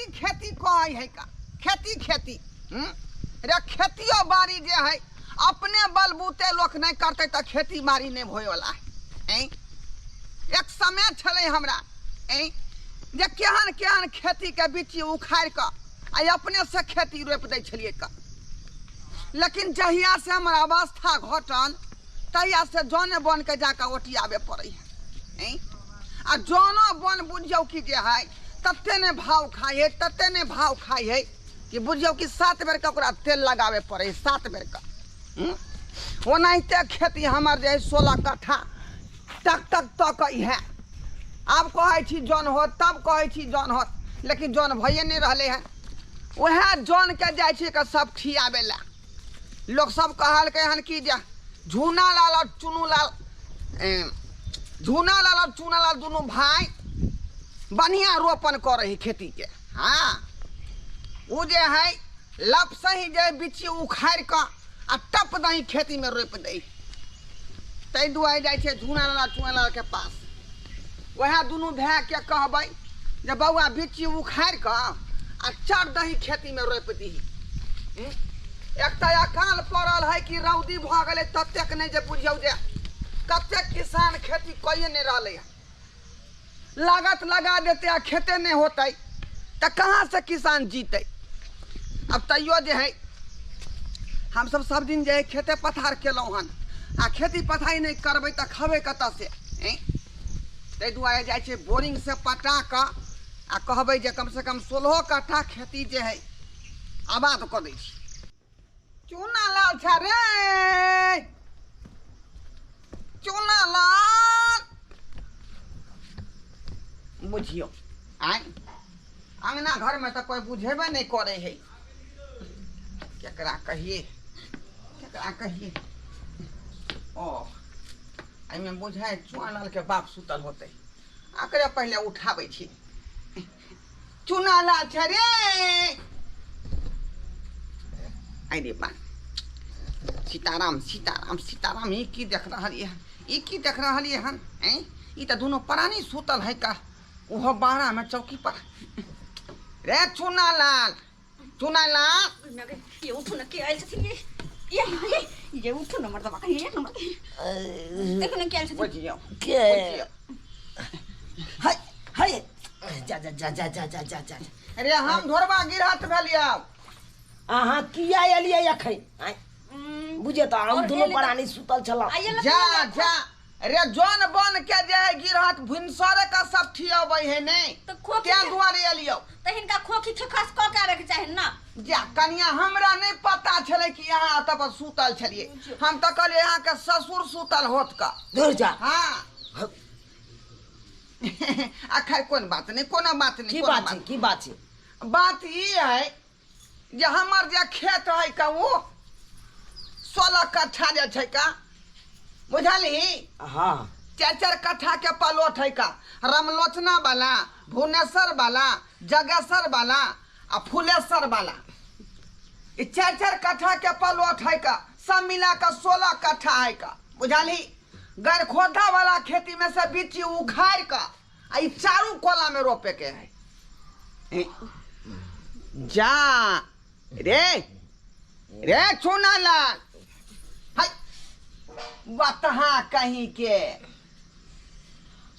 खेती खेती कहै है का खेती खेती हम्म? रे खेतियो बाड़ी जे है अपने बलबूते लोक नहि करतै तऽ खेती बाड़ी नहि होइवला है ऐं? एक समय छलै हमरा ऐं जे केहन केहन खेतीके बिच्ची उखाड़ि कऽ आ अपनेसँ खेती रोपि दै छलियै कऽ लेकिन जहियासँ हमर अवस्था घटल तहियासँ जने बनके जाकऽ ओटियाबे पड़ै है ऐं? आ जनो बन बुझियौ कि जे है तते ने भाव खाइ है तते ने भाव खाइ है कि बुझियौ कि 7 बेरके ओकरा तेल लगाबे पड़ै है 7 बेरके। ओनाहिते खेती हमर जे है 16 कट्ठा टक टक तकै है। आब कहै छी जन होत तब कहै छी जन होत, लेकिन जन भइए नहि रहलै हन। वएह जनके जाइ छियै के सब खियाबै लए। लोक सब कहलकै हन कि जे झूना लाल और चुनू लाल, झूना लाल और चूना लाल दुनू भाई बढ़िया रोपण करै है खेती के। हाँ, ओ जे है लप से ही जे बिच्ची उखाड़ि कऽ आ टप दही खेती में रोपि दै। ताहि दुआरे जाइ छै झूना लाल चूना लाल के पास। वएह दुनू भाय के कहबै जे बौआ बिच्ची उखाड़ि कऽ आ चढ़ दही खेती में रोपि दही। एक तऽ अकाल पड़ल है कि रौदी भऽ गेलै ततेक नहि जे बुझियौ जे कतेक किसान खेती कइए नहि रहलै हन। लागत लगा देतै आ खेते नहि होतै तऽ कहाँ से किसान जीतै। अब तैयो जे है हमसब सब दिन जे है खेते पथार केलहुँ हन आ खेती पथारी नहि करबै तऽ खबै कतऽ से। ताहि दुआरे जाइ छै बोरिंग से पटा कऽ आ कहबै जे कम से कम 16 कट्ठा खेती जे है आबाद कऽ दै छी। चूना लाल छै रे, चूना लाल बुझियौ आइ अंगना घरमे तऽ कोइ बुझेबे नहि करै है। केकरा कहिए केकरा कहिए। ओ एहिमे बुझाइ चूना लालके बाप सुतल होतै, एकरे पहिले उठाबै छी। चूना लाल छै रे, अरे बा सीताराम सीताराम सीताराम, ई की देख रहलियै हन, ई की देख रहलियै हन। ऐं ई तऽ दुनू प्राणी सुतल है का, ओहो बाड़ामे चौकी पर। रे चूना लाल, चूना लाल, ये उठू न, के आयल छथिन ये? ये, ये, ये उठू न, मर्दबा, ये एक नंबर। देखू न के आयल छथिन। बुझियौ, के? बुझियौ। हाय, हाय, जा, जा, जा, जा, जा, जा, जा, जा। अरे हम ढोरबा गिरहत भेलियौ। अहाँ किया एलियै अखन? आँय? बुझियौ तऽ हम और दुनू एलै तऽ- प्राणी सुतल छलहुँ। आ एलै जा, तऽ- जा। अरे जौन बन के जे है गिरहत भिनसरे का सब ठियबै है नै, तऽ खोखी तें के- दुआरे एलियौ। तऽ हिनका खोखी खेखस कऽ के आबे के चाही ना। जा कनिया, हमरा नहि पता छलै कि अहाँ एतऽ पर सुतल छलियै। हम तऽ कहलियै अहाँके ससुर सुतल होत का। दूर जा। हाँ। आ खैर कोन बात नहि, कोनो बात नहि, की कोनो बात छै, की बात छै? बात ई है जे हमर जे खेत है का ओ 16 कट्ठा जे छै का, बुझलही? हाँ। 4-4 कट्ठा के पलोट है का, रामलोचना वाला, भुवनेश्वर वाला, जगेसर वाला आ फुलेश्वर वाला। ई 4-4 कट्ठा के पलोट है का, सब मिला के 16 कट्ठा है का, बुझलही? गरखोदा वाला खेती में से बिच्ची उखाड़ के आ ई चारू कोला में रोपे के है। जा रे रे चूना लाल, हाय बतहा कहीं के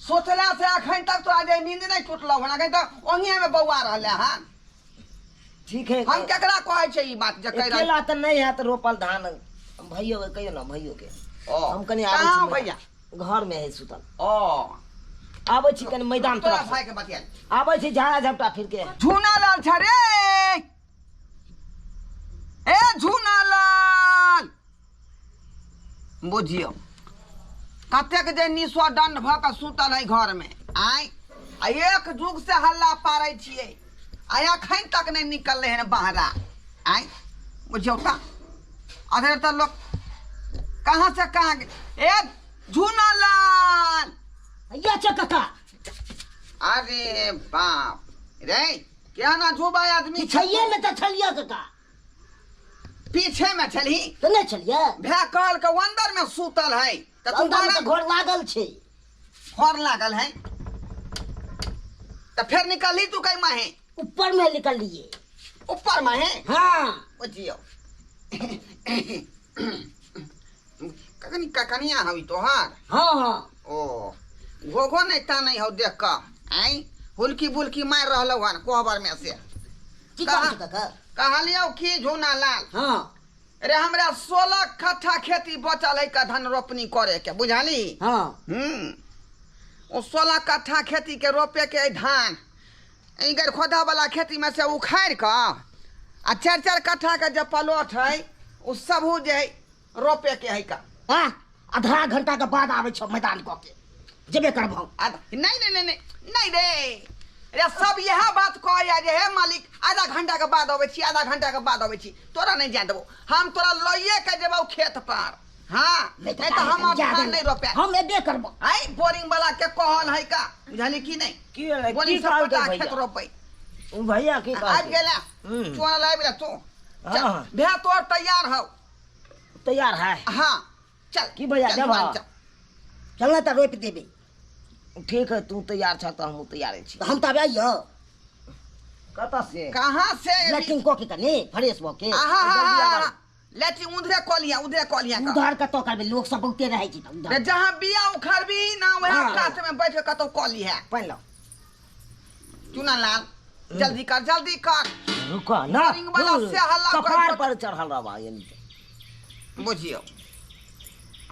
सोचला से अखन तक तोरा जे नींद नहीं टूटलौ हन, अखन तक ओंगिया में बौआ रहले हन। ठीक है। हम केकरा कहै छै ई बात जे कहि रहल? अकेला तऽ नहि हैत रोपल धान। भैयो के कहियौ ने, भैयो के। ओ, हम कनि आबै कहाँ छी भैया? घर में है सुतल। ओ। आबै छी कनि मैदान तोरा तरफ। भाई के बतिया। आबै छी झाड़ा झपटा फिर के। झूना लाल छ रे, ए झूना लाल, बुझियौ कतेक जे निसो दंड भऽ कऽ सुतल है घर में। आय आ एक जुग से हल्ला पारै छियै आ अखन तक नहि निकललै हन बहरा। आय बुझियौ तऽ अधेर तऽ लोक कहाँ से कहाँ गेल। ए झूना लाल, या चा काका। अरे बाप रे, क्या ना झूबा आदमी। पिछैये में तऽ छलियै काका। पीछे में छलही? तऽ नहि छलियै। भए कहल के अंदर में सुतल है तऽ तू अंदर में बाहर तऽ घर लागल छै। घर लागल है तऽ फेर निकलही तू कहीं माहे? ऊपर में निकल लिए। ऊपर में है? हाँ। बुझियो कखनी ककनिया हवी तोहार? हाँ हाँ। ओ घोघो नहीं ता नहीं हो देख का आई हुलकी बुलकी मार रहलो हन कोहबर में से। की कहै छै काका? कहलियौ की झूना लाल। हाँ। अरे हमरा 16 कट्ठा खेती बचल है का धान रोपनी करे के, बुझाली? हाँ। ओ 16 कट्ठा खेती के रोपे के धान इगर खोदा वाला खेती में से उखाड़ का आ 4-4 कट्ठा के जब पलोट है उ सब हो जे रोपे के है का। हां, आधा घंटा के बाद आबै छौ मैदान क के जेबे करबौ। नहीं नहीं नहीं नहीं रे, अरे सब यह बात कहैया जे हे मालिक आधा घंटा के बाद अबै छी, आधा घंटा के बाद अबै छी, तोरा नहीं जाय देबौ, हम तोरा लइए के जेबौ खेत पर। हाँ, नहीं तो हम धान नहीं रोपे, हम एबे करबौ। आई बोरिंग वाला के कहल है का, बुझली की नहीं? की भेलै? बोरिंग की सब कहलकै पटा भैया? खेत रोपै। भैया की कहलकै? आबि गेला चोरा लाबि गेला तू। हाँ। भैया तोर तैयार हौ? तैयार है। हाँ चल। की भैया चल, देबह? चल। चल ना त रोपि देबै। ठीक है, तू तैयार छ त हमहूँ तैयार छी। हम त आब आइयो। कतऽ से? कहाँ से? लैट्रिन कऽ के कनी फ्रेश भऽ के। आहा, लैट्रिन उधरे कऽ लिया, उधरे कऽ लिया। उधर कतऽ करबै, लोक सब बहुते रहै छै तऽ उधर। जहाँ बिया उखाड़बी ना वएह हाँ। कात में बैठ के कतौ कऽ लिहे। पानि लाउ। चुना लाल जल्दी कर, जल्दी कर। रुक ना, बोरिंग वाला से हल्ला कर। कपार पर चढ़ल रहबा यानी। बुझियौ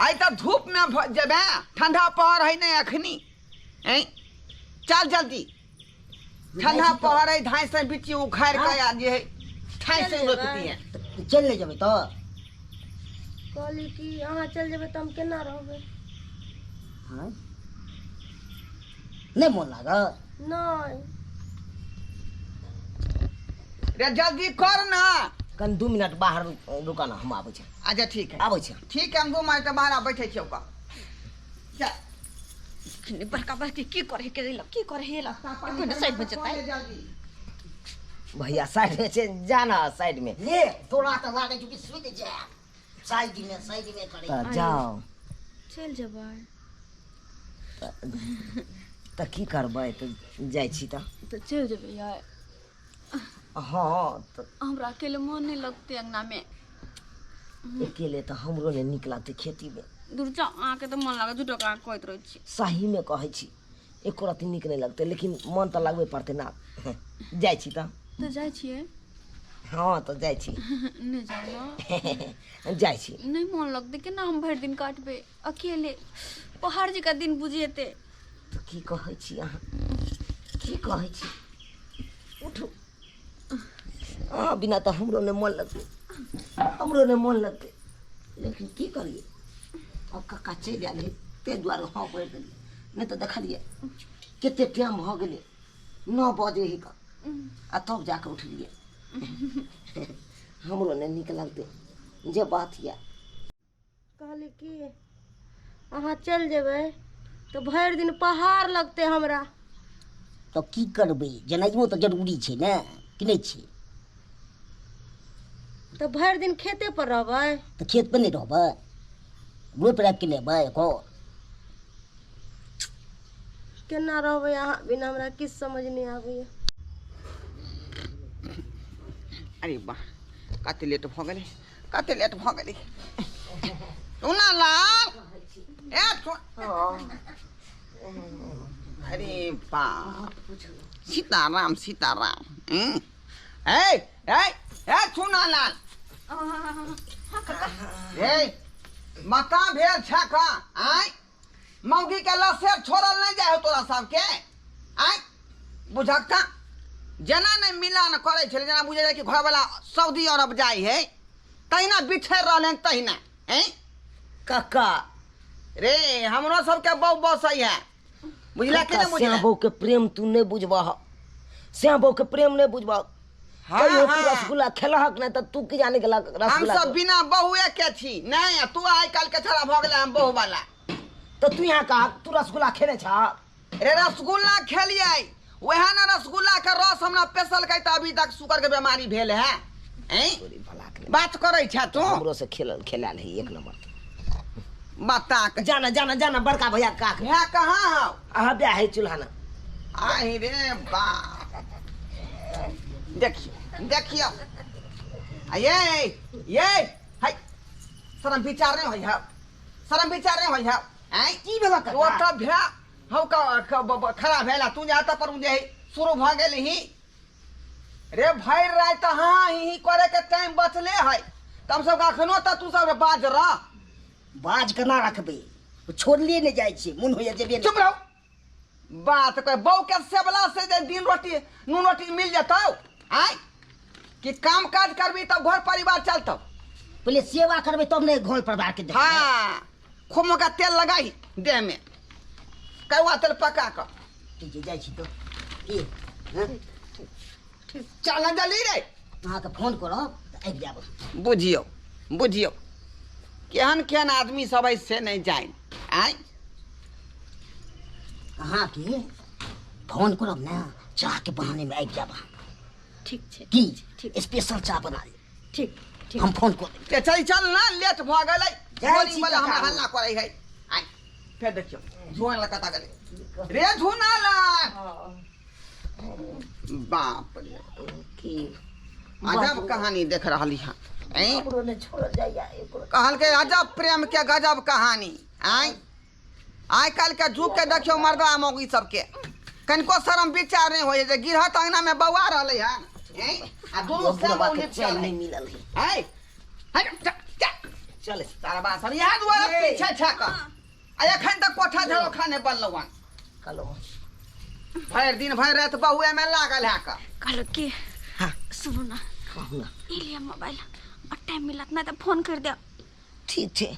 आइ तऽ धूप में जेबै, ठंडा पहर है नहीं अखनी। चल जल्दी, ठंडा पहर है, धाई से बिच्ची उखाड़ के आ जे है ठाई से रोपती है। चलि नहि जेबै तऽ? कहली कि अहाँ चलि जेबै तऽ हम केना रहबै? हाँ? नहि मोन लागल? नहि। रे जल्दी कर ना। कनि 2 मिनट बाहर रुक ना, हम आबै छी। अच्छा ठीक है, आबै छी। ठीक है, हम 2 मिनट बाहर बैठे छियौ का। चल। बड़का बड़की की करे के देलक, की करे हेला कोन साइड में जेतै? भैया साइड में छै, जा ना साइड में। ले तोरा तऽ लागै छौ कि सुति जाय, साइड में साइड में करे। तऽ जाओ। चलि जेबै तऽ की करबै, तऽ जाइ छी तऽ। तऽ चलि जेबै यार? हाँ। तऽ हमरा अकेले मन नहीं लगतै अंगना में। अकेले तऽ हमरो नहि नीक लगतै खेती में। दूर जाओ, अहाँके तऽ मन लागत, झूठो अहाँ कहैत रहै छी। सही में कहै छी, एको रत्ती नीक नहि लगतै, लेकिन मन तऽ लगबे पड़तै ना। जाइ छी तऽ। तऽ जाइ छियै? हाँ तऽ जाइ छी। नहि जाउ ना। जाइ छी। नहि मन लगतै, केना हम भरि दिन काटबै अकेले, पहाड़ जकाँ दिन बुझेतै। तऽ की कहै छी अहाँ, की कहै छी? उठू, अहाँ बिना तऽ हमरो नहि मन लगतै, हमरो नहि मन लगतै, लेकिन की करियै अब कक्का चलि आयल है ताहि दुआरे हाँ पढ़ि देलियै, नहि तऽ देखलियै कते टाइम भऽ गेलै, 9 बजे है का, आ तब जाकऽ उठलियै। हमरो नहि नीक लगतै जे बात यऽ। कहली कि अहाँ चलि जेबै तऽ भरि दिन पहाड़ लगतै हमरा। तऽ की करबै, जेनाइयो तऽ जरूरी छै ने, कि नहि छै? तऽ भरि दिन खेते पर रहबै? तऽ खेत पर नहि रहबै, रोपि रापि के लेबै एको। केना रहबै अहाँ बिना, हमरा किछु समझ नहि आबैया। अरे वाह, कते लेट भऽ गेलै, कते लेट भऽ गेलै। चुना लाल ए अरे बाप, सीताराम सीताराम। ए ए ए चुना लाल, ए माता भेल छ का? आय मौगी के लसेर छोड़ल नहीं जाय हो तोरा सबके। आय बुझक का जेना नहीं मिलान करै छलै, जेना बुझै जाइ कि घरवाला सऊदी अरब जाइ है तहिना बिछड़ रहल हन तहिना। हैं काका रे, हमरो सबके बहु बसै है, बुझला कि नहीं बुझला? श्याम बहू के प्रेम तू नहीं बुझबह, श्याम बहू के प्रेम नहीं बुझबह। हाँ, कहियो तू हाँ। रसगुल्ला खेलहक नहीं तऽ तू की जाने गेला रसगुल्ला। हम सब बिना बहुए के छी नहीं, तू आइ काल्हि के छड़ा भऽ गेलै हम बहु वाला। तऽ तू यहाँ कह, तू रसगुल्ला खेने छह? रे रसगुल्ला खेलियै, वएह ना रसगुल्ला के रस हमरा पेसलकै तऽ अभी तक शुगर के बीमारी भेल है। बात करै छ तू? हमरो से खेलल खेलाल है एक नंबर। बता के जाना जाना जाना बड़का भैया काक है कहाँ हौ? अहाँ ब्याह है चूल्हा ना। आहि रे बाप, देखियो देखियो आ ये हाय शरम विचार नहीं होई है शरम विचार नहीं होई है आय की भेल काका ओ त भ्या हौ का खड़ा भेला तू जाता पर जे शुरू भ गेल ही रे भरि राति हाँ ही करे के टाइम बचले है तम सब अखनो त तू सब बाज रह बाज केना रखबै छोड़लिए नहि जाइ छियै मोन होइया जेबे चुप रहो बात कह बहू के सेवला से जे दिन रोटी नून रोटी मिल जतौ आय कि काम काज करबी तब घर परिवार चलतौ पहिले सेवा करबै तब ने घर परिवार के देखबै हाँ खूब मौका तेल लगाई देह में कौआ तेल पका कऽ ठीक छै जाइ छी तऽ की हँ? चल ना जल्दी रे अहाँके फोन करब तऽ आबि जायब बुझियौ बुझियौ केहन केहन आदमी सब है से नहीं जानि आय अहाँके फोन करब ने चाहके बहानेमे आबि जायब अहाँ ठीक छै की ठीक। स्पेशल चाह बना लेब ठीक ठीक हम फोन कऽ देब ते चल चल ना लेट भऽ गेलै जाइ बोरिंग छी वाला काका। हमरा हल्ला करै है आय फेर देखियौ झुआन लगा कतऽ गेलै रे झुना ला बाप रे की अजब कहानी देख रहली हँ ऐं? हमरो नहि छोड़ल जाइया एको कहलकै अजब प्रेम के गजब कहानी आय आइ काल्हि के युग के देखियौ मर्दा मौगी सबके कनिको शरम विचार नहि होइ जे गिरहत अंगना में बौआ रहलै हन ऐं? आ दुनू बुढ़बा सब के लिपटल चैन है नहि मिलल है ऐ हट जा जा चल तारा बा सब यहाँ दुआरे पीछे छा कऽ आ एखन तक कोठा झरोखा नहि बनलौ हन कहलहुँ भरि दिन भरि राति बहुए में लागल है कऽ कहलो कि हाँ। सुनू ना कहू ना ई लिअ मोबाइल और टाइम मिलत ना तऽ फोन कर देब ठीक छै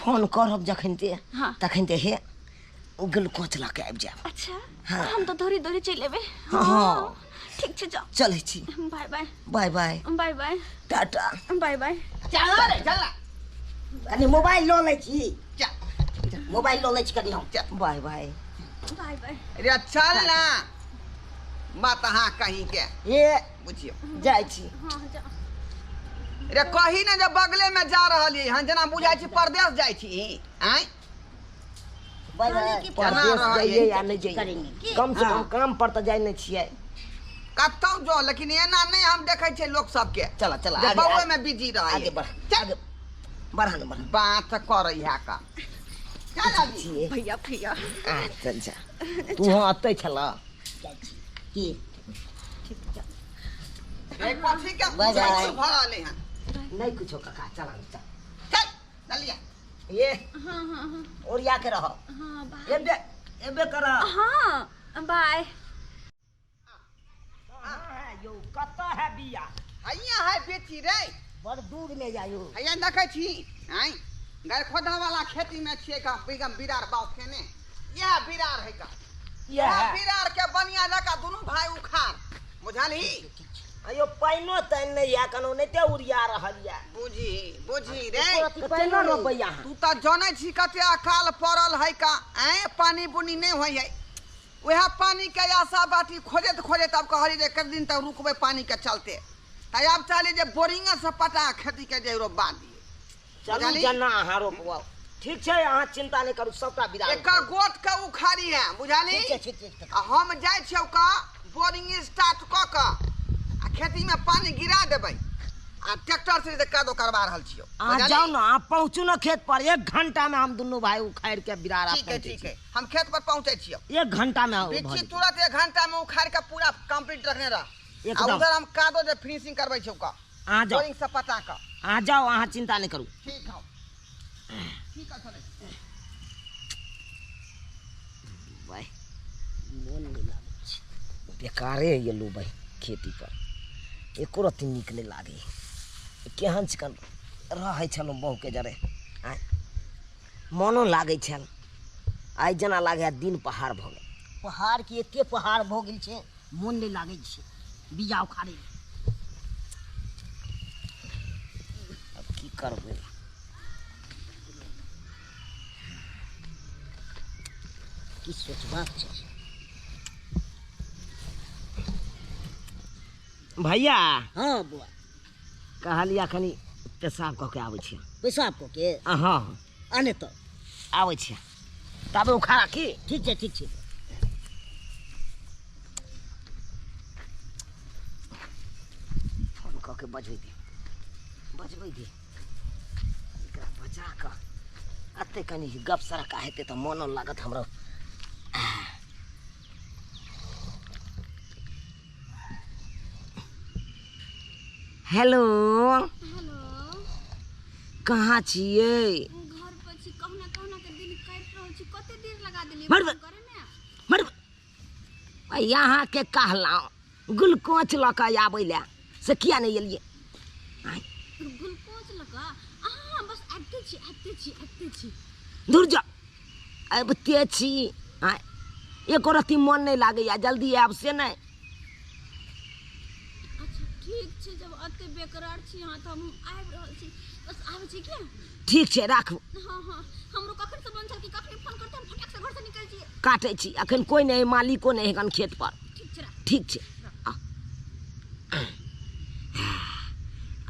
फोन करब जखन ते हाँ। तखन ते हे ग्लूकोज लऽ के आबि जायब अच्छा हाँ। हम तऽ दौड़ी दौड़ी चलि एबै हाँ। ठीक छै जाओ चलै छी bye bye bye bye bye bye tata bye bye चल रे चल कनी मोबाइल लऽ लै छी चल मोबाइल लऽ लै छी कनी हम चल। बाय बाय बाय बाय रे चल ना बात अहाँ कहीं के हे बुझियौ जाइ छी हाँ जाओ रे कही ने जे बगले में जा रहलियै हन जेना बुझाइ छी परदेश जाइ छी आँय बाय बाय केना परदेश रहै जाइए या नहि जाइए करेंगे कम से कम काम पर तऽ जाइ नहि छियै कतौ जो लेकिन एना नहि हम देखै छियै लोक सबके चल चल जे आगे बौए में बिजी रहै आगे बढ़ आगे बढ़ा ने बढ़ा बात करै है का चल अभी छियै भैया भैया आ चल जा तू हाँ अतै छल जाइ छी की ठीक जाओ रे कथी के बाय बाय। भऽ रहलै हन नहि कुछो काका चल चल चल चलिए ये हाँ हाँ हाँ ओरिया के रह हाँ बाय एबे एबे कर हाँ बाय यौ कतऽ है बिया हैया है बेची रे बड़ दूर में जायौ हैया देखै छी आँय गरखोधा वाला खेती में छियै का बिगम बिरार बाउ खेने इएह बिरार है का इएह बिरार के बनिया जका दुनू भाई उखाड़ बुझलही अयो पानिओ तानि नहि यऽ कनो नहि ते उड़िया रहल यऽ बुझी बुझी रे केना रोपबै अहाँ तू तऽ जनै छी कते अकाल पड़ल है का आँय पानी बुनी नहि होइ है वएह पानी के आशा बाटी खोजैत खोजैत आब कहली जे कते दिन तक रुकबै पानी के चलते तऽ आब चाहली जे बोरिंगे से पटा खेती के जे रोपबा दियै चलू बुझलही? जेना अहाँ रोपबाउ ठीक छै अहाँ चिंता नहि करू सबटा बिरा एक गोट के उखाड़ी है बुझलही ठीक छै ठीक छै आ हम जाइ छियौ का बोरिंग स्टार्ट कऽ कऽ आ खेती में पानी गिरा देबै आ ट्रैक्टर से जे कादो करवा रहल छियौ अहाँ बुझलही? जाउ ने अहाँ पहुँचू ने खेत पर 1 घंटा में हम दुनू भाई उखाड़ि के बिरारा ठीक है ठीक है हम खेत पर पहुँचै छियौ 1 घंटा में बिच्छी तुरंत 1 घंटा में उखाड़ के पूरा कंप्लीट रखने रह आ एकदम। उधर हम कादो जे फिनिशिंग करबै छियौ का अहाँ जाउ बोरिंग से पटा कऽ अहाँ जाउ अहाँ चिंता नहि करू ठीक हौ ठीक है चलै बाय मोन नहि लागै छै बेकारे एलहुँ भाइ खेती पर एको रत्ती नीक नहि लागै केहन चिकन रहै छलहुँ बहुके जरे आँय मोनो लागै छल आइ जेना लागै दिन पहाड़ भऽ गेल पहाड़ के एते पहाड़ भऽ गेल छै मोन नहि लागै छै बीया उखाड़े आब की करबै की सोचबाक छै भैया हाँ बुआ कहलियै कनि पेशाब कऽ के आबै छी पेशाब कऽ के हँ आने तऽ आबै छी ताबे उखाड़ा की ठीक छै ठीक छै कऽ के बजबै दे, बजबै दे, एकरा बजा कऽ एते कनि गप सरका हेतै तऽ मोनो लागत हमरो। हेलो। हेलो। कहाँ छियै? घर पर छी। कहुना कहुना के दिन काटि रहल छी। कते देर लगा देलियै मर फोन करे मे? मर, अहाँके कहलहुँ ग्लूकोज लऽ कऽ आबै लए, से किया नहि एलियै? ग्लूकोज लऽ कऽ? अहाँ बस आबिते छी, आबिते छी, आबिते छी। दूर जाउ, आबिते छी। आँय, एको रत्ती मोन नहि लागैए, जल्दी आयब से नहि। अच्छा ठीक छै, जब एते बेकरार छी अहाँ तऽ हम आबि रहल छी, बस आबै छी। क्या ठीक छै, राखू। हाँ हाँ, हमरो कखन से मन छल कि कखनी फोन करते हम फटाक से घर से निकल छियै। काटै छी, अखन कोइ नहि है, मालिको नहि है एखन खेत पर। ठीक छै, राख। ठीक छै।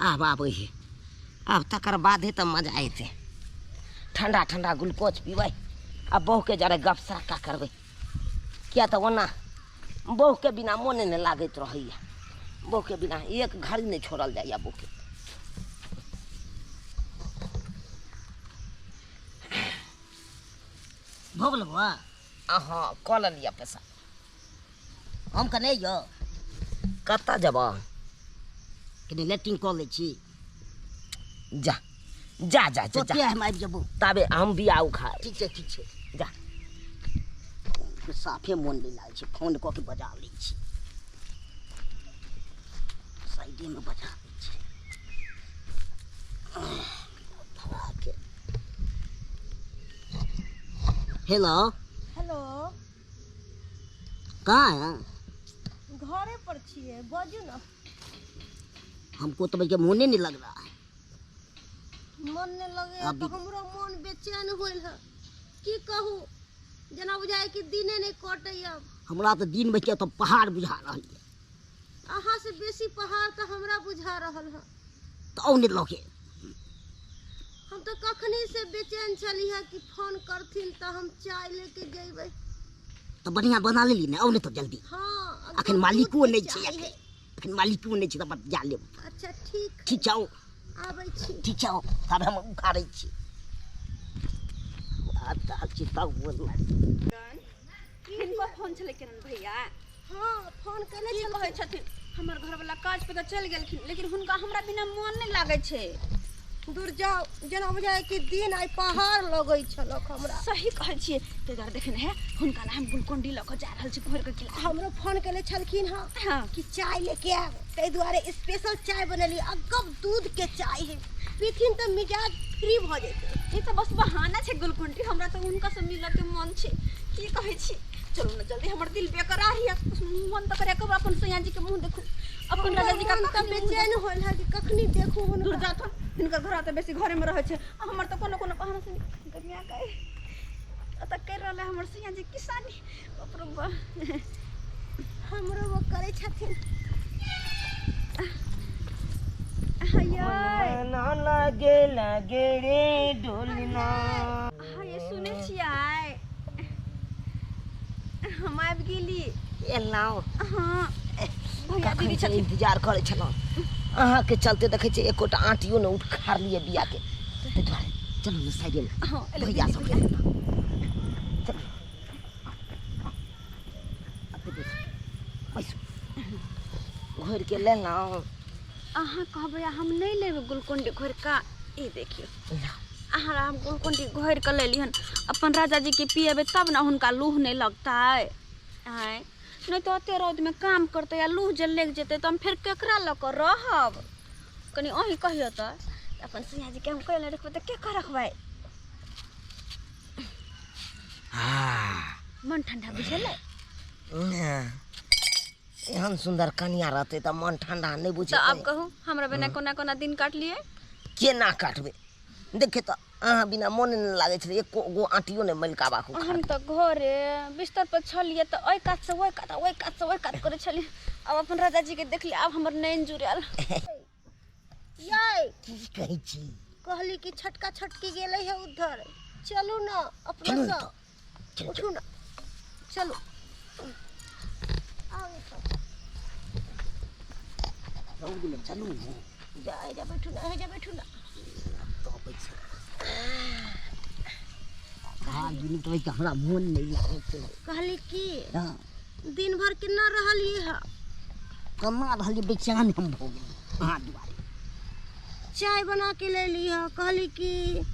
आब आबै है, आब तकर बादे तऽ मजा एतै। ठंडा ठंडा ग्लूकोज पीबै आ बहुके जरे गप सरक्का करबै, किया तऽ ओना बहुके बिना मोने नहि लागैत रहैए। बहुके बिना एक घड़ी नहि छोड़ल जाइए बहुके। भऽ गेल बौआ? अहाँ कऽ लेलियै पैसा। हम कने यौ। कतऽ जेबह? कनि लैट्रिन कऽ लै छी। जा जा जा जा। तुरते हम आबि जेबौ। ताबे हम बिया उखाड़। ठीक छै, ठीक छै। जा। साफे मोन नहि लागै छै, फोन कऽ के बजा लै छी, साइडेमे बजा लै छी। हेलो। हेलो। कहाँ है? घरे पर छियै, बाजू ने। हमको तो भैया मोने नहीं लग रहा है। मन नहि लगैए अभी- तऽ हमरो मोन बेचैन होल है, की कहू, जेना बुझाइ कि दिने नहि कटैए। हमरा तऽ दिन भैया तऽ पहाड़ बुझा रहल यऽ। अहाँ से बेसी पहाड़ तऽ हमरा बुझा रहल है। तऽ आउ नहि लगे। हम तऽ कखनी से बेचैन छली है कि फोन करथिन तऽ हम चाय लेके जेबै। तऽ बढ़िआँ बना लेली ने? आउ ने तऽ जल्दी। हाँ। अखन मालिको नहि छै, अखन अखन मालिको नहि छै, तऽ जा लेब। अच्छा ठीक। ठीक छै, आउ। आबै छी। ठीक छै, आउ, तब हम उखाड़ै छी। आब तऽ छी तब बोल। किनको फोन छलै किरण भैया? हाँ, फोन केने की छलखिन। कहै छथिन? हमर घरवला काज पे तऽ चलि गेलखिन, लेकिन हुनका हमरा बिना मोन नहि लागै छै। दूर जाउ, जेना बुझाइ कि दिन आइ पहाड़ लगै छलक हमरा। सही कहै छियै। ताहि दुआरे देखे ने, हुनका लए हम ग्लूकोन डी लऽ कऽ जा रहल छी, घोरि कऽ खिला। हमरो फोन केने छलखिन हँ हाँ कि चाय लेके आयब, ताहि दुआरे स्पेशल चाय बनेली, अगब दूध के चाय है, पीथिन तऽ मिजाज फ्री भऽ जेतै। ई तऽ बस बहाना छै ग्लूकोन डी, हमरा तऽ हुनका से मिलऽ के मन छै। की कहै छी, चलू ने जल्दी, हमर दिल बेकरार यऽ। मन तऽ करे अपन सैया जी के मुँह देखू, अपन राजा जी का। मोन तऽ बेचैन होल है कि कखनी देखू दूर हुनका। जाथुन, हिनकर घर तऽ बेसी घरेमे रहै छै आ हमर तऽ कोनो कोनो बहाना से गर्मिया के ओतऽ करि रहल है हमर सैया जी किसानी। बाप रे बा। हमरो वो करै छथिन। हयै। ना लगे लगे रे डोलना। हयै, सुनै छियै, हम आबि गेली। एलहुँ? हाँ, भैया कखन दीदी से छथिन। इंतजार करै छलहुँ अहाँके चलते, देखै छियै एकोटा आँटियो नहि उखाड़लियै बियाके, ताहि दुआरे चलू ने साइडेमे। हाँ, एलै। भैया दीदी, सब। भैया। चलू, एते बैसू, बैसू। घोरि के लेलहुँ? अहाँ कहबै आ हम नहि लेबै ग्लूकोन डी घोरि कऽ? ई देखियौ, अहाँ हम ग्लूकोन डी घोरि कऽ लेली हन। अपन राजा जी के पियेबै तब ने हुनका लूह नहि लगतै। आँय, नहि तऽ ओते रौदमे काम करतै आ लूह जे लागि जेतै तऽ हम फेर केकरा लऽ कऽ रहब? कनि अहीं कहियौ तऽ। अपन सैया जी के हम कोइ नहि रखबै तऽ के रखबै? मन ठंडा बुझेलै? एहन सुन्दर कनिया रहतै तऽ मन ठंडा नहि तऽ बुझेतै? आब कहू, हमरा बिना कोना कोना दिन काटलियै? केना काटबै? देखियौ तऽ, अहाँ बिना मोने नहि लागै छलै, एको गो आँटियो नहि मलिकाबा के। हम तऽ घरे बिस्तर पर छलियै तऽ एहि कात से ओहि कात, ओहि कात से ओहि कात करै छलियै। आब अपन राजा जी के देखलियै, आब हमर नैन जुड़ल। यै। की कहै छी? कहली कि छोटका छोटकी गेलै है उधर, चलू ने अपना चलू ने। सब। चलू। उठू ने, चलू, आउ एतऽ। रौद में चलू जा जा बैठू ना, जा बैठू ना। तो पैसा कहाँ गिनी तो हमरा मोन नहीं लागै छै। कहली कि हाँ दिन भर केना रहलियै है? कमा रहलियै, बेचैन हम भऽ गेलियै अहाँ दुआरे। चाय बना के ले ली है, कहली कि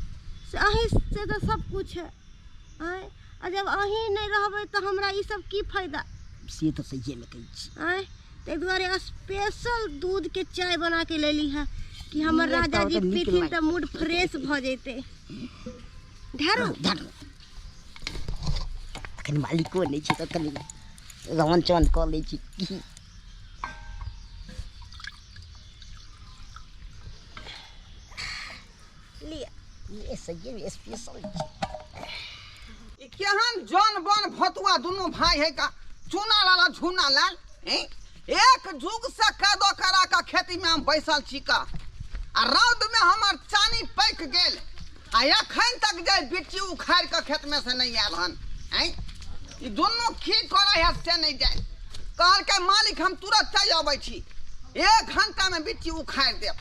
से अहीं से तो सब कुछ है। आँय, आ जब अहीं नहीं रहबै तऽ हमरा ई सब की फायदा? से तऽ सहिएमे कहै छी। आँय, ताहि दुआरे स्पेशल दूध के चाय बना के ले ली है कि हमर ई राजा जी तऽ नीक पीथिन लागै। तऽ मूड फ्रेश भऽ जेतै। ढारू ढारू। अखन मालिको नहि छै तऽ कनि रमन चमन कऽ लै छी। लिअ। ई सहिएमे स्पेशल छै। ई केहन जन बन भतुआ दुनू भाई है का, चूना लाल आ झूना लाल। एक जुग से कादो करा का खेती में हम बैसल छी का, आ रौद में हमर चानी पकि गेल, आ एखन तक जे बिच्ची उखाड़ि कऽ खेत में से नहीं आयल हन। ई दुनू की करै है से नहीं जाय। कहलकै मालिक हम तुरंत चलि अबै छी, 1 घंटा में बिच्ची उखाड़ि देब,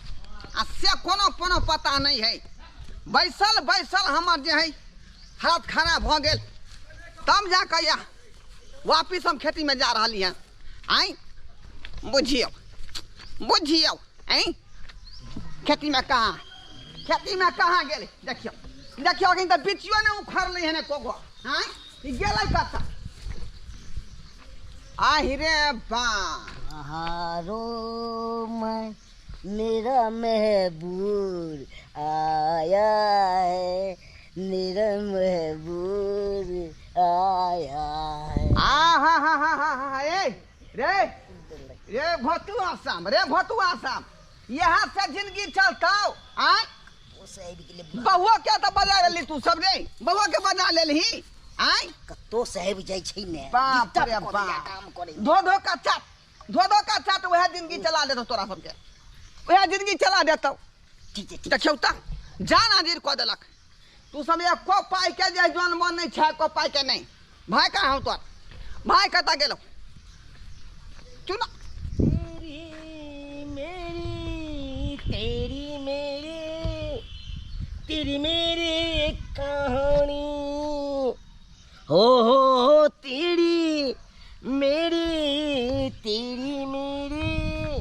आ से कोनो कोनो पता नहीं है। बैसल बैसल हमर जे है हालत खराब भऽ गेल, तब जाकऽ यह वापिस हम खेती में जा रहली हँ। आँय बुझियौ बुझियौ, आँय खेती में कहाँ, खेती में कहाँ गेलै? देखियौ देखियौ, अखन तऽ बिचियो नहि उखड़लै हन एको गो। आँय ई गेलै कतऽ? आहि रे बा। हारो मैं मेरा महबूब आया है, मेरा महबूब आया है। आ हा हा हा हा हा, ए रे रे भतुआ साम, रे भतुआ साम, यहाँ से जिंदगी चलतौ? आँय बहुआ के तऽ बजा लेली तू सब रे, बहुआ के बजा लेलही? आँय कतो साहेब जाइ छै ने, बाप रे बाप, काम करे धो धो का चाट, धो धो का चाट, वएह जिंदगी चला देतौ तोरा सबके, वएह जिंदगी चला देतौ। ठीक छै। देखियौ तऽ जान हाजिर कऽ देलक। तू सब एको पाइ के जे जन मन नहीं छै, एको पाइ के नहीं। भाई कहाँ हौ तोर? भाई कतऽ गेलौ? चुना तेरी मेरी, तेरी मेरी, तेरी मेरी कहानी, हो हो तेरी मेरी, तेरी मेरी,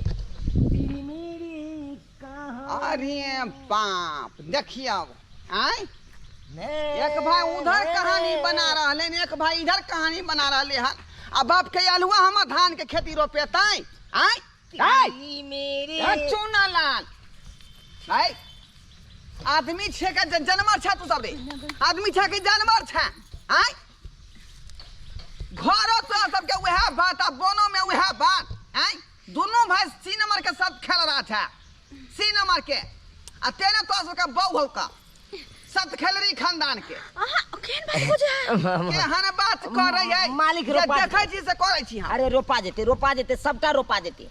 तेरी मेरी कहानी। अरे बाप, देखियौ आँय एक भाई उधर कहानी बना रहले, एक भाई इधर कहानी बना रहले हन, आ बाप के आलुआ हमर धान के खेती रोपेतै? आँय चूना लाल, आँय आदमी छै के जानवर छै तू सब रे? आदमी छै कि जानवर छै? आँय घरो तोरा सबके वएह बात, आ बोनो में वएह बात। आँय दुनू भाई सी नंबर के साथ खेल रहा छै, सी नंबर के, आ तेने तोरा सबके बहू हौ का सत खेलरी खानदान के। केहन बात करै है मालिक? रोपा देखै छी से करै छी हम। अरे रोपा जेतै, रोपा जेतै, सबटा रोपा जेतै।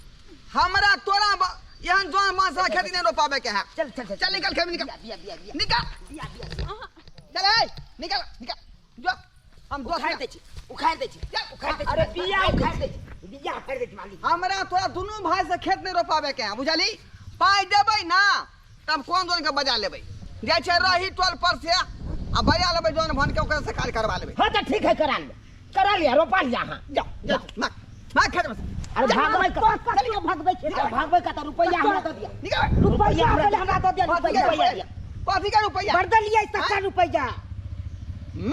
हमरा तोरा एहन जौन मास खेती नहीं रोपाबे के है। चल चल चल निकल खेत में, निकल निकल, चल ए निकल निकल जो, हम उखाड़ दै छी, उखाड़ दै छी, उखाड़ दै छी। अरे बिया उखाड़ दै छी, बिया उखाड़ दै छी मालिक। हमरा तोरा दुनू भाई से खेत नहीं रोपाबे के है, बुझली? पाइ देबै ना तब कोन जोन के बजा लेबै, जाइ छै रही टोल पर से आ बजा लेबै जोन भन के, ओकरा से काज करवा लेबै। हाँ तो ठीक है, करा लिया, करा लिया, रोपा लिया। हाँ जाओ जाओ मार मार खेत में। अरे भागबै कतऽ भागबै? भागबै कतऽ? रुपैया हमरा दऽ दिया, निकल। रुपैया हमरा दऽ दिया, रुपैया दिया। कथी के रुपैया? बदल लिया सस्ता रुपैया।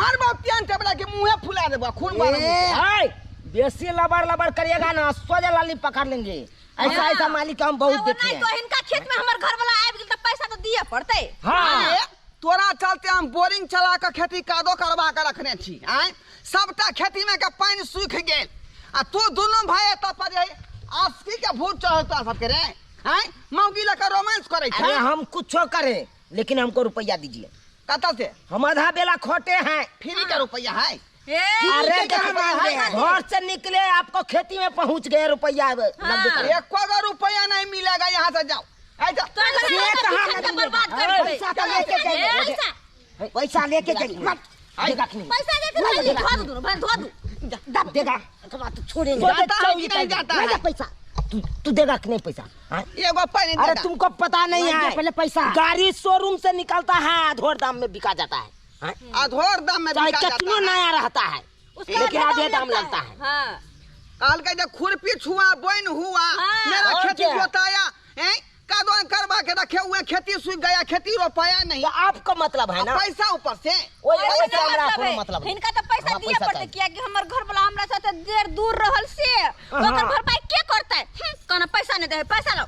मार बाप त्यान टेबला के मुंहे फुला देबो, खून मारबो। ए बेसी लबड़ लबड़ करिएगा ना सोजा लाली पकड़ लेंगे। ऐसा ऐसा मालिक हम बहुत देखे हैं। तो इनका खेत में हमर घर वाला आबि गेल त पैसा तो दिए पड़तै। हां तोरा चलते हम बोरिंग चला के खेती कादो करवा के रखने छी। आय सबटा खेती में के पानी सूख गेल आ तू दोनों भाई एत पर जे आस्की के भूत चढ़ता सबके रे। आय मौगी लके रोमांस करै छै। अरे हम कुछो करें लेकिन हमको रुपया दीजिए। कतऽ से? हम आधा बेला खोटे हैं। फ्री का रुपया है? अरे घर से निकले आपको खेती में पहुंच गए रुपया। एको रुपया नहीं मिलेगा, यहाँ से जाओ। पैसा लेके जाइए, पैसा लेके धो दू, धो दू देगा तो छोड़ेंगे। जाता है कि नहीं जाता है पैसा? तू तू देगा कि नहीं पैसा हाँ? एगो पाई नहीं अरे देगा। तुमको पता नहीं लाइए है पहले पैसा। गाड़ी शोरूम से निकलता है आधोर दाम में बिका जाता है हाँ? आधोर दाम में चाहे बिका जाता कितनो है। नया रहता है उसका लेकिन आधे आधे दाम लगता है। हाँ काल का जब खुरपी छुआ बोइन हुआ हाँ। मेरा और खेती क्या? जोताया हैं कादो करवा के रखे हुए खेती सूख गया खेती रोपाया नहीं तो आपका मतलब है अब ना पैसा ऊपर से ओए ओहि ओए से से हमरा मतलब कोनो है। मतलब नहीं। हिनका तो पैसा हमरा दिए पैसा पड़ते चाहिए। किया कि हमर घर वाला हमरा साथे देर दूर रहल से ओकर भरपाई के करतै कहना पैसा नहीं दे पैसा लो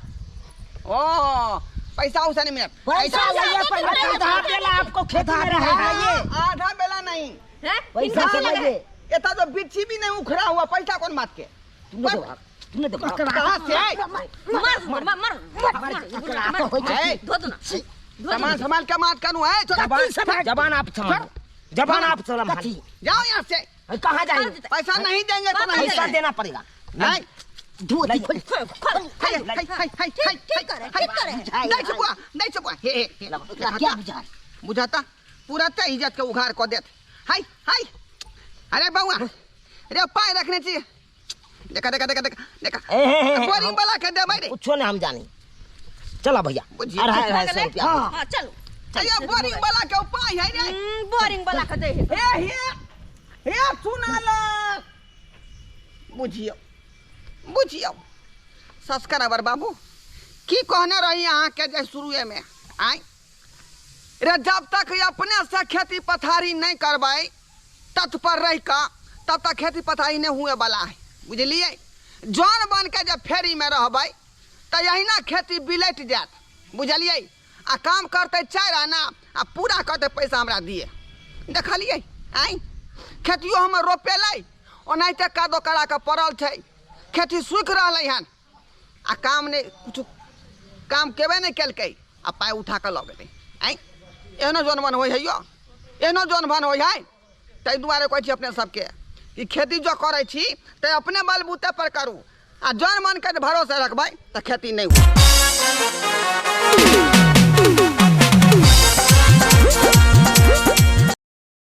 ओ पैसा उसा नहीं मिला पैसा पैसा लाइए तो पहले नहीं आधा बेला आपको खेत में रहेगा ये आधा बेला नहीं हैं पैसा हिनका से लगे लाइए ये तो बिच्छी भी नहीं उखड़ा हुआ पैसा कौन बात के तुमने दो तुमने दो कहाँ से आए? मार मार मार मार मार है? धो दो ना सामान संभाल के मात करूँ है छोटा जबान जबान आप संभालो जबान आप संभालो जाओ यहाँ से कहाँ जाएंगे पैसा नहीं देंगे तो नहीं पैसा देंगे। देना पड़ेगा नहीं धोती खोल हाय हाय हाय हाय हाय ठीक करे, ठीक करे। नहीं छुआ नहीं छुआ हे हे हे क्या बुझा बुझाता पूरा ते इज्जत के उघार को देत हाय हाय अरे बउआ रे पाय रखने छी देखा देखा देखा देखा देखा ए, हे, हे, हे, बोरिंग वाला के देबै रे कुछो नहीं हम जानी चला भैया बुझिए। अढ़ाई अढ़ाई सौ रुपया हां चलो अरे बोरिंग वाला के उपाय है रे बोरिंग वाला के दे हे हे हे सुना ला बुझियो बुझियो सब्सक्राइबर बाबू की कहने रही अहाँके जे शुरुए में आय रे जब तक अपने से खेती पथारी नहीं करबै तत्पर रहि कऽ तब तक खेती पथारी नहीं हुए वाला है बुझलियै जन बन के जब फेरी में रहबै तऽ यहिना खेती बिलटि जायत बुझलियै आ काम करतै 4 आना आ पूरा करतै पैसा हमरा दिए देखलियै आँय खेतियो हमर रोपेलै ओनाहिते कादो करा कऽ पड़ल छै खेती सूखि रहलै हन आ काम नहि किछु काम केबे नहि केलकै आ पाइ उठा कऽ लऽ गेलै आँय एहनो जन बन होइ है यौ एहनो जन बन होइ है ताहि दुआरे कहै छी अपने सबके कि खेती जो करै छी तऽ अपने बलबूते पर करू आ जन मनके जे भरोसे रखबै तऽ खेती नहि हुए।